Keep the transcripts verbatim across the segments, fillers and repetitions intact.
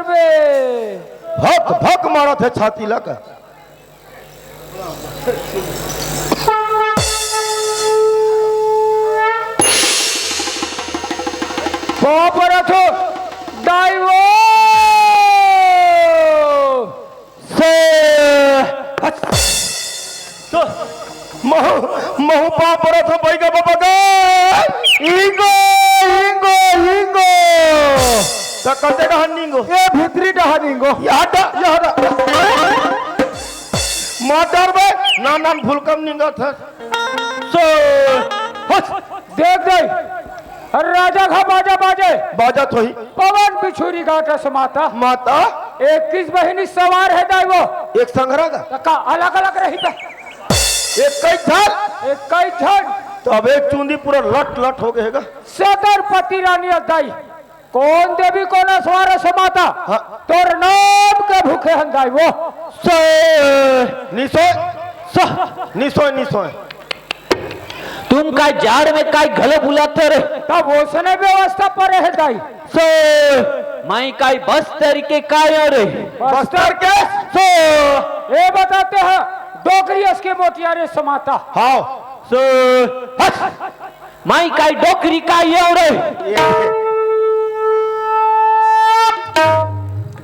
भक भक मारत हे छाती ला का। पाँव परत हो, दाई वो। से, हट। तो, महू, महू पाँव परत हो, बइगा बाबा गा। इंगो, इंगो, इंगो। त कते डहन निंगो? ए भीतरी डहन निंगो। यहाँ डा, यहाँ डा। मार डारबे, नान नान भुलकम निंगत हस। सो, हस। देख दे, अरे राजा का बाजा बाजे। बाजत होही। पवन बिछुरी गाटस माता। माता। इक्कीस बहिनी सवार हे दाई वो। एक संघरा का? त का अलग अलग रही बे? एक कई झन। एक कई झन। त अब एक चुंदी पूरा लट लट हो गए हे गा। सदरपति रानी अस दाई। कोन देवी कोन असवार अस माता? हाँ। तोर नाम के भूखे हन दाई वो। से निसोय, स निसोय, निसोय। तुम काय जाड़ में काय घलो बुलात हो रे? तब ओसने व्यवस्था परे हे दाई। से माई काय बस्तर के काय हो रे? बस्तर के? से ए बताते हैं, डोकरी अस के मोटियारे समाता। हाँ। से हट। माई काय डोकरी काय हो रे?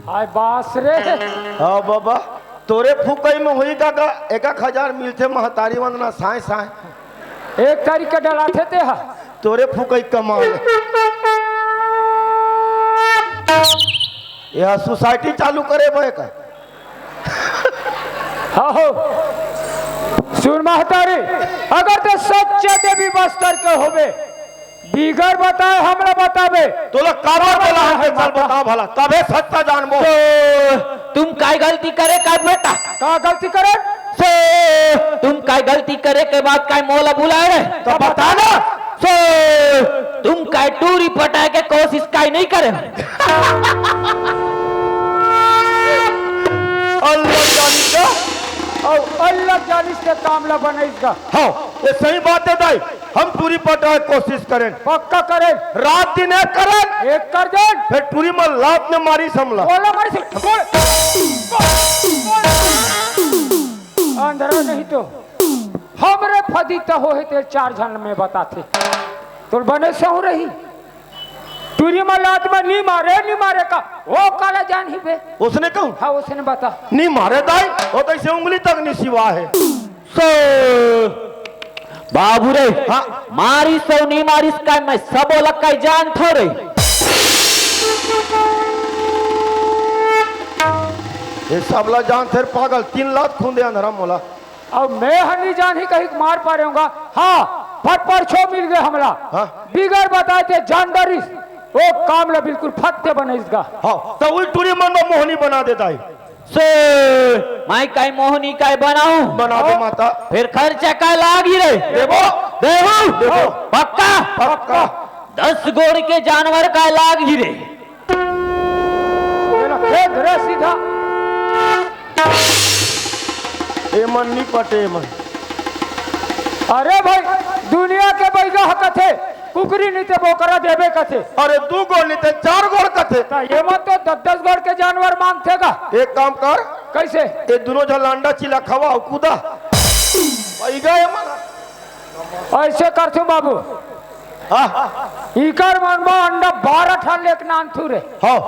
आय बास रे। हाँ बाबा, तोरे फुकई में होई का, का एक एक हजार मिलथे महतारी वंदना साय साय। एक तारीख के डलाथे ते हा। तोरे फुकई कमाल। यह सोसाइटी चालू करे बे का? हाँ हो। सुन महतारी, अगर ते सच्चा देवी बस्तर के होबे, बिगर बताए हमला बताबे। तोला काबर बोला हम के चल बता भला, तबे सच्चा जानबो। तो तुम काय गलती करे का बेटा? का गलती करे? से तुम काय गलती करे के बाद काय मोला बुलाए रहे? तो बता ना। से तुम काय टूरी पटाए के कोशिश काय नहीं करे? अल्लाह जानिस का। अउ अल्लाह जानिस के काम ला बनाइस का। हाँ, ये सही बात है दाई। हम टूरी पटाए कोशिश करेन। पक्का करेन। रात दिन एक करेन। एक कर देन। फिर टूरी मन लात में मारिस हमला। बोला मारिस। बोल। अंधरा नहीं तो। हमरे फदी त होहे ते चार झन में बताथे। तोर बने सहू रही। टूरी मन लात में नी मारे, नी मारे का। ओ काला जानही बे। ओसने कहूँ? हाँ, ओसने बता। नी मारे दाई, ओ तो ऐसे उंगली तक नी सिवा हे। सो, बाबू रे, हाँ। मारिस अउ नी मारिस काय मैं सबो ला काय जानथों रे। ये सबला जानथे रे पागल, तीन लात खूंदे अंधरा मोला। अउ मैं ह नी जानही कहिके मार पारे हँव गा। हाँ, फट परछो मिल गे हमला। हाँ। बिगर बताए ते जान डारिस, ओ काम ला बिल्कुल फत्ते बनाइस गा। हाँ, त उही टूरी मन ला मोहनी बना दे दाई। से माई काय मोहनी काय बनाऊं? बना दे माता। फिर खर्चा काय लागही रे? देबो। देबो? देबो। पक्का? पक्का। दस गोड़ के जानवर काय लागही रे? एला फेंक रे सीधा। एमन नी पटे एमन। अरे भाई, दुनिया के बइगा ह कथे, कुकरी नी ते बोकरा देबे कथे। अरे दू गोड़ नी ते चार गोड़ कथे। त एमन तो दस दस गोड़ के जानवर मांगथे गा। एक काम कर। कइसे? ये दूनों झन ला अंडा चिला खवा अउ कूदा। बइगा एमन। अइसे करथों बाबू। हाँ। इकर मन म अंडा बारह ठन लेके नानथों रे। हाँ।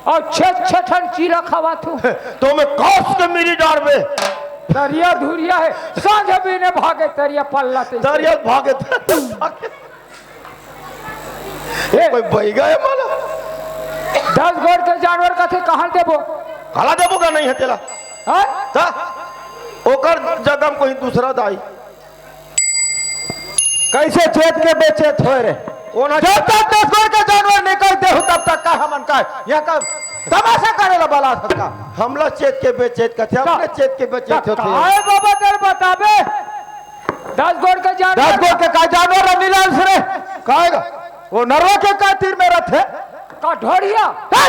अउ छे छे ठन चीला खवाथों। त ओमे कस के मिरी डारबे। तरिया धुरिया हे, सांझ बिहने भागे तरिया पल्ला ते। तरिया भागे, तरिया भागे। ए, कोई बइगा हे माला? दस गोड़ के जानवर कथे, कहाँ देबो? काला देबो गा, नहीं हे तेला। हाँ? त ओकर जगह म कोई दूसरा दाई। कइसे चेत के बेचेत होय रे? कोन ह? जब तक दस गोड़ के जानवर निकल देहू, तब तक का हमन का यहाँ का तमाशा करे ला बला सकता? हमला चेत के बेचेत कथे, का? अपने चेत के बेचेत का, होथे। काय बाबा तेल बताबे? दस गोड़ के जानवर। दस गोड़ के का जानवर ला नीलाल से रे? काय गा? वो नरवा के का तीर में रथे? का ढोढ़िया? हे!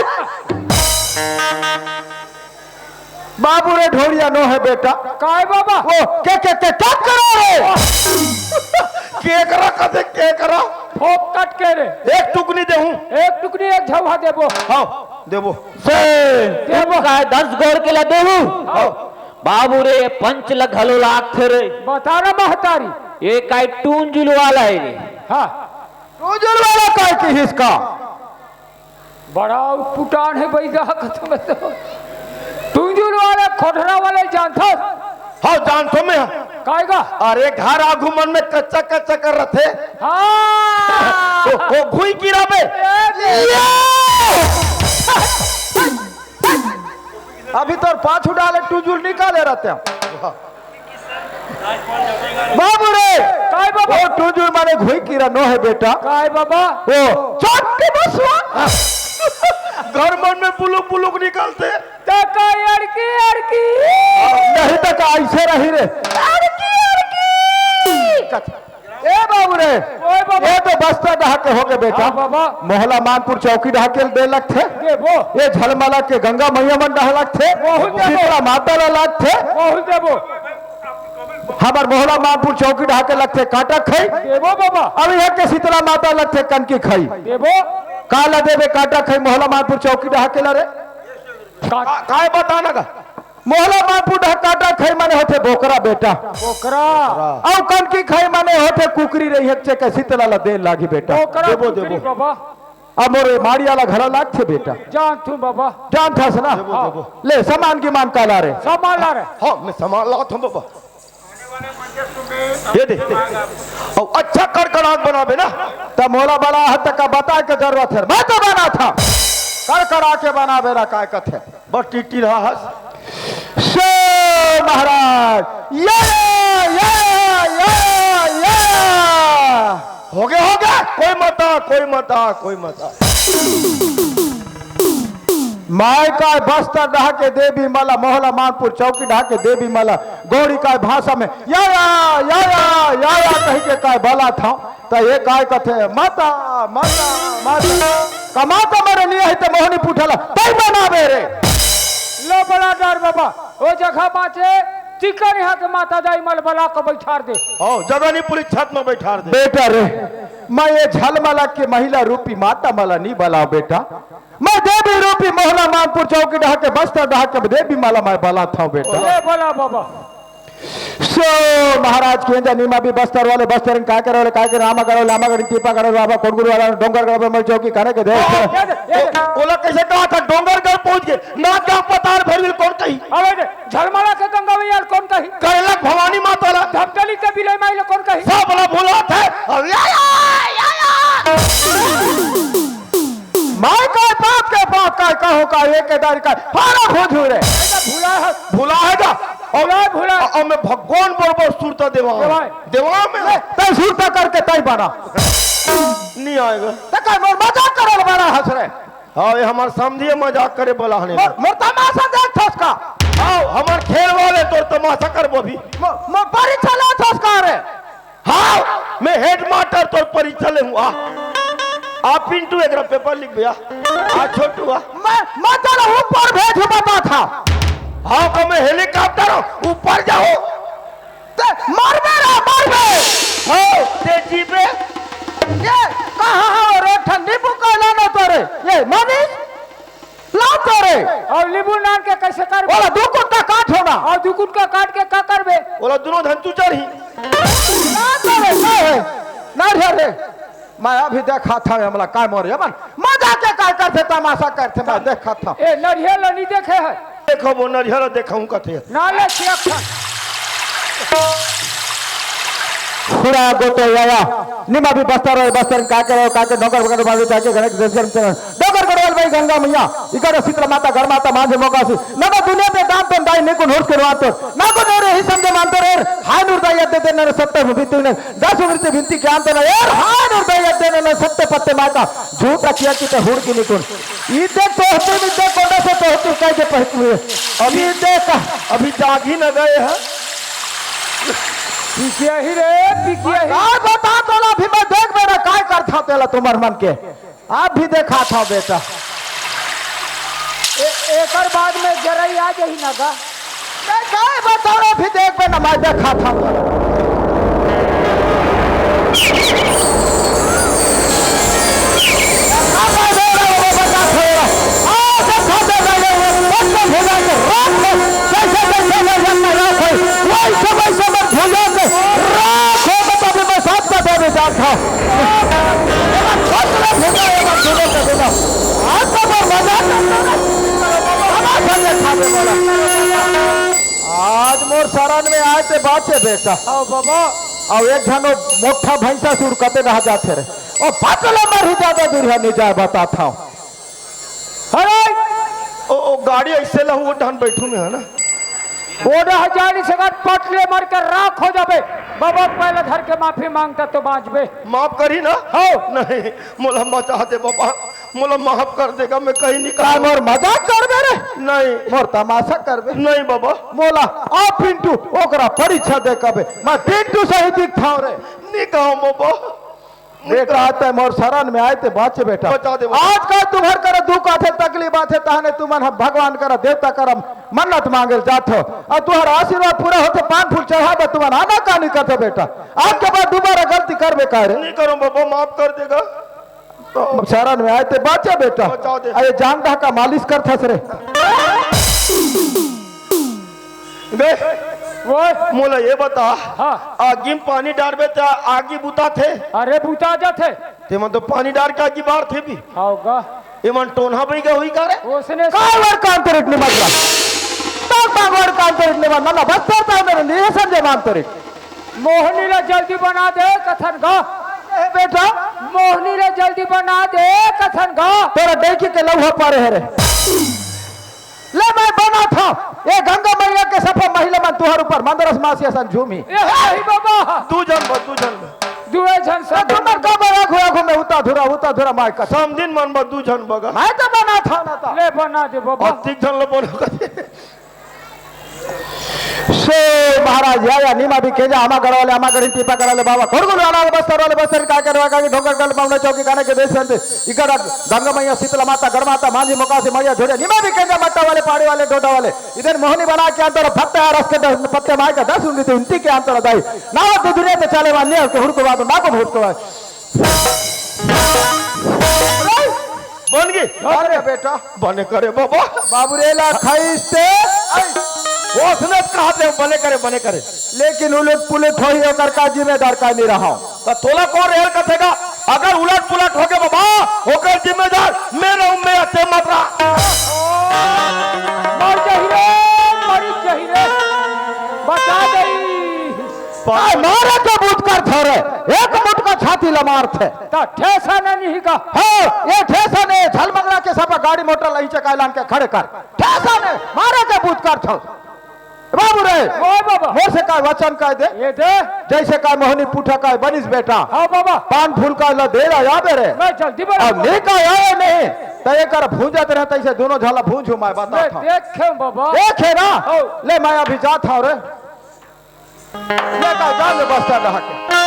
बाबू रे ढोढ़िया नो हे बेटा। काय बाबा? वो के, के, के, क्या करो रे? केकरा कथे केकरा? फोकट के रे। एक टुकनी देहूं। एक टुकनी, एक झौहा देबो। हव, देबो। से देबो। तुम काय दस गोड़ के ला देहू? हव। बाबू रे, पंच ला घलो लागथे रे। बता ना महतारी। ये काय टूंजुल वाला हे रे। हाँ। टूंजुल वाला काय किहिस का? बड़ा उटपुटान हे बइगा, कसम से। टूंजुल वाले, खोटरा वाले जानथस? हाँ, जानथों मैं। काय गा? अरे, घर आगू मन में कच्चा कच्चा कर रथे। हाँ। वो, वो घुई गिराबे। ए, ए। ये! अभी तोर पाछू डाले टूंजुल निकाले रथे। बाबू रे, काय बाबा? वो टूंजुल माने घुई किरा नो हे बेटा। काय बाबा? वो चोट के बसवा। घर मन में बुलुक बुलुक निकलथे। त का अड़की अड़की? नहीं त का अइसे रही रे। अड़की अड़की। ए बाबू रे, ओए बाबा। ये तो बस्तर डहा के होगे बेटा। हाँ बाबा। मोहला मानपुर चौकी डहा के दे लगथे। देबो। ये झलमला के गंगा मैया मन डहा लगथे। बहुत देबो। शीतला माता ला लगथे। बहुत देबो। हमर मोहला मानपुर चौकी डहा के लगथे काटा खई। देबो बाबा। अब यहाँ के शीतला माता लगथे कनकी खई। देबो। का ला देबे काटा खई मोहला मानपुर चौकी डहा के ला रे? का- का-, काय बताना का? मोहला मानपुर डहा काटा खई माने होथे बोकरा बेटा। बोकरा। अउ कनकी खई माने होथे कुकरी रही, एक चेके शीतला ला दे लागी बेटा। बोकरा देबो, कुकरी देबो। बाबा। अब मोरे माड़िया ला घला लागथे बेटा। जानथों बाबा। जानथस ना? देबो, देबो। ले, सामान गिमान का ला रे? सामान ला रे। हाँ, मैं सामान लात हूँ बाबा। ये दे, दे। अउ अच्छा कड़कड़ाक बनाबे ना। त मोला बड़ा हद तक बता के जरूरत हे। मैं तो बनाथंव। कड़कड़ा के बनाबे ना, काय कथे? बस टिटी रहा हस। सो महाराज, या, या, या, या, या। होगे, होगे, कोई मत आ, कोई मत आ, कोई मत आ। माय काय बस्तर डहा के देबे मला, मोहला मानपुर चौकी डहा के देबे मला, गौड़ी काय भाषा में या, या, या, या, या, या कहि के काय बलाथंव। त ये काय कथे, माता, माता, माता। कमाता मरे नहीं है त मोहनी पुठला, तई बनाबे रे। लो बड़ा डर बाबा, ओ जगह बाँचे, तिकर यहाँ के माता दाई मल बला के बैठार दे। हाँ, जगह नहीं पूरी छत में बैठार दे। बेटा रे, मैं ये झलमला के महिला रूपी माता मला नहीं बलाव बेटा। मैं देवी रूपी मोहला मानपुर चौकी डहा के बस्तर डहा के देबे मला मैं बलाथंव बेटा। ले बला बाबा। सो महाराज के जानी मा भी बस्तर वाले बस्तर का करे वाले का करे रामा करे लामा करे टीपा करे बाबा कोटगुर वाला डोंगरगढ़ पे मैं चौकी करे के दे। ये दे, ये दे। ओला कैसे कहा था डोंगरगढ़ पहुंच के ना क्या पतार भरविल कौन कही? अबे दे, झलमला के गंगा मैया कौन कही? करलक भवानी माता ला। धमतली के बिलाई माई ला कौन कही? सब ला भुलाथे। अब या, या, या, या। माय काय बाप के बाप काय कहो का एक दारी का फारा भोजू रे। भुला है। भुला है जा। भुला है, भुला है। अउ मैं भगवान बरोबर सुरता देवा। देवा। देवा में। ले, तई सुरता करके तई बना। नहीं आएगा। त काय मोर मजाक करल बड़ा हंस रे। हाँ, ये हमार समझिए मजाक करे बोला हने। मोर, मोर तमाशा देख थस का। आओ, हमार खेल वाले तोर तमाशा करबो भी। मोर, मोर परीक्षा ले थस का रे। हाँ, मैं हेडमास्टर तोर परीक्षा ले हूँ, आ। आ पिंटू एक पेपर लिख भैया। आ छोटू आ। मैं, मैं तेरा ऊपर भेज बताथंव। हाँ, तो मैं हेलीकॉप्टर हूँ, ऊपर जाओ। ते मरबे रे, मरबे। हो, ते जीबे। ये कहाँ हो रे, ठंडी बुकाला ना तोरे। ये मनीष, ला तो रे। अउ नींबू नान के कैसे करबे? ओला दू कुट्टा काट होना। अउ दू कुट्टा काट के का करबे? ओला दोनों धन तू चढ़ी। ला तो रे, का है? ना रे रे। मैं अभी देखाथंव हमला काय मोर ये मन। मजा के काय करथे, तमाशा करथे, मैं देखाथंव। ए, नरिया ला नहीं देखे है। देखो वो नरिया ला देखाऊं कथे। ना ले छिया खा। खुड़ा गोतो याया। निमा भी बस्तर रहे, बस्तर का के रहो, का के नौकर बकर मालूम जाके घरे के दर्शन डोंगर गढ़वाल भाई गंगा मैया, इकर शीतला माता, घर माता, मांझे मोकासी, नवा दुनिया पे दान तन दाई निकुन हुर्स के रुआतो, नाको नोरे ही समझे मानतो रे, हाय नूर दाई अद्दे दे नर सत्य हुबितु ने, दस उम्र ते भिंती ज्ञान तन एर, हाय नूर दाई अद्दे नर सत्य पत्ते माता, झूठा किया कि ते हुड़ की निकुन। ई देख तो होती, ई देख कोंडा से तो होती, कह दे पहतू है। अभी देख, अभी जागी न गए हैं। पिकिया ही रे, पिकिया ही। काय बता तोला, अभी मैं देख मेरा काय करथा तेला तुम्हार मन के। आप भी देखाथंव बेटा। ए-, एकर बाद में जरई आ जाही ना गा। नहीं, नहीं, बताओ, अभी देखबे ना, मैं देखाथंव। ते बाचे बेटा। आओ बाबा। अउ एक झन ओ मोठा भैंसा सुर कते रह जाथे रे। ओ पाटला मरही जादा दूरिहा नइ जाय बताथंव। अरे! ओ, ओ गाड़ी अइसे लहू, ओ डहन बइठू में, हे ना? ओ डहन जानी सकत, पटले मर के राख हो जाबे। बाबा, पहले धर के माफी मांगता तो बांचबे। माफ करी ना? हो। नहीं, मोला बचा दे बाबा, मोला माफ कर देगा, मैं कहीं नहीं का करूँगा। मोर मजाक करबे रे? नहीं। मोर तमाशा करबे? नहीं बाबा। मोला, आ पिंटू, ओकरा परीक्षा दे कबे। मैं पिंटू सही दिखथंव रे। नहीं कहूँ बाबा। बेटा, आज तैं मोर शरण में आए ते बाचे बेटा। बचा दे बाबा। आज का तुम्हर करे दुख आथे, तकलीफ आथे, तहने तुमन ह भगवान करा, देवता करा मन्नत मांगे ल जाथो। अउ तुहर आशीर्वाद पूरा होथे, पान फूल चढ़ाबे तुमन आनाकानी करथो बेटा। आज के बाद दोबारा गलती करबे का रे? नहीं करूँ बाबा, माफ कर देगा। शरण में आए ते बाचे बेटा। बचा दे। अरे जान डहका मालिश करथस रे। बे, ओए। मोला ये बता, हाँ। आगी में पानी डारबे त आगी बुताथे? अरे बुता जाथे। ते मन तो पानी डार के आगी बारथे भी। हाव गा। ये मन टोनहा बइगा होही का रे? ओसने का वर कांतरिक निमंत्रण? तब बागवर कांतरिक निमंत्रण, ना बस्तर तांतरिक, ये संजय मांतरिक। मोहनी ला जल्दी बना दे कथन गा। ए बेटा। मोहनी ला जल्दी बना दे कथन गा। तोरा देखी के लौहा पारे हरे। ले मैं बनाथंव। ए गंगा मैया के सफा महिला मन तुहर ऊपर मंदरस मासी असन झूमी। ए हे बाबा। दू झन बा, दू झन बा। दुए झन ए सब। तुमन का बड़ा घुआ घूमे उता धुरा, उता धुरा माय का। समधिन मन बा दू झन बा गा। मैं तो बनाथंव ना ता। ले बना दे बाबा। अतिक झन ला बना कर। से महाराज या, या, नीमा भी केंजा, आमा गढ़ वाले, आमा गढ़ टीपा गढ़ वाले बाबा, कोड़गुल वाला बस्तर वाले, बस्तर का करवा का, ढोकर गढ़, पावना चौकी, गाने के बेस संत, इकड़ गंगा मैया, शीतला माता, गढ़ माता, मांझी, मोकासी, मैया, झोड़िया, नीमा भी केंजा, मट्टा वाले, पहाड़ी वाले, डोडा वाले, इधर मोहनी बना के अंदर भक्त है, रस के दस पत्ते माय का दस उंगली तो उंगली के अंतर दाई, नावत दुनिया ते चले वाले, के हुड़को वादो, नाको हुड़को वादो। बन गे? बने बेटा। बने करे बाबा। बाबू रे ला खाइस ते। ओसने कहा थे बने करे, बने करे। लेकिन उलट पुलट होही ओकर का जिम्मेदार का नहीं रहा। त तोला कोन रेहेल कथे गा? अगर उलट पुलट होगे बाबा, ओकर जिम्मेदार मैं रहूं, मैं ते मत रहा। मर जाही रे, मर जाही रे। बचा दई। आ, मारे के बूत करथे रे, एक मुटका छाती ला मारथे। त ठेसा नहीं का? हाँ, ये ठेसा ने झलमंगला के सब गाड़ी मोटर लही चकाय लान के खड़े कर। ठेसा ने मारे के बूत करथे। बाबू रे, ओए बाबा। मोर से काय वचन काय दे? ये दे। जैसे काय मोहनी पुट्ठा काय बनिस बेटा। हाँ बाबा। पान फूल काय ला दे रहा याद है रे? मैं जल्दी बना। अब नहीं काय आए नहीं, त एकर भूंजत रहे, तैसे दोनों झाला भूंजू मैं बता मैं था। देखे बाबा। देखे ना? हो। ले मैं अभी जात हूँ रे। ले का जान ले बस्तर डहा के।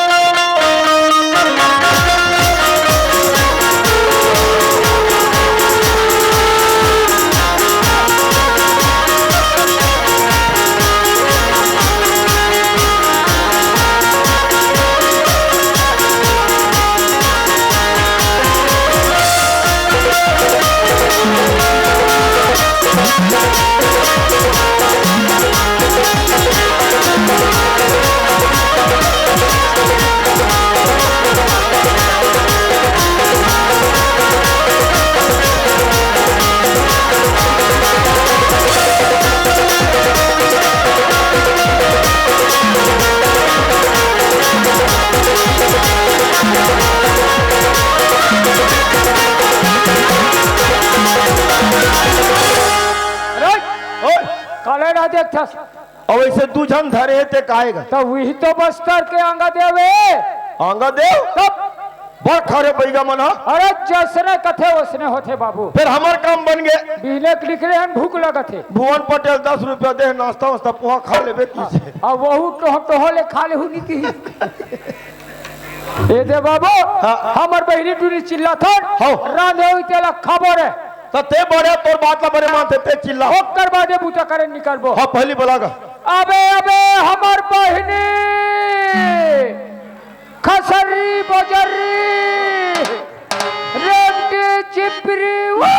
अरे, ओए, काले ना देखथस। अब ऐसे दू झन धरे हे ते काहे गा? त उही तो बस्तर के आंगा देव ए। आंगा देव? तब बड़ खरे बइगा मन ह। अरे जसने कथे ओसने होथे बाबू। फेर हमर काम बन गे। बिहने के निकले हन भूख लगत हे। भुवन पटेल दस रुपया दे, नाश्ता वास्ता पोहा खा लेबे किसे। अब वहू टोह टोह ले खा लेहू नी किही। ए दे बाबू, हाँ। हमर बहिनी टूरी चिल्लाथन, हाँ। रांधे होई तेला खाबो रे। त ते बड़े तोर बात ला बड़े मानथे, ते चिल्ला। ओकर बादे बूता करे निकलबो। हाँ, पहली बला गा। अबे, अबे, हमर बहिनी, खसरी बजरी, रेमटी चिपरी, वो।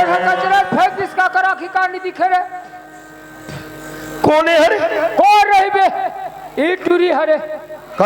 कचरा फेंक दिस, का करा कि का नहीं दिखे रे? कोने हरे? कौन रही बे? ई टूरी हरे।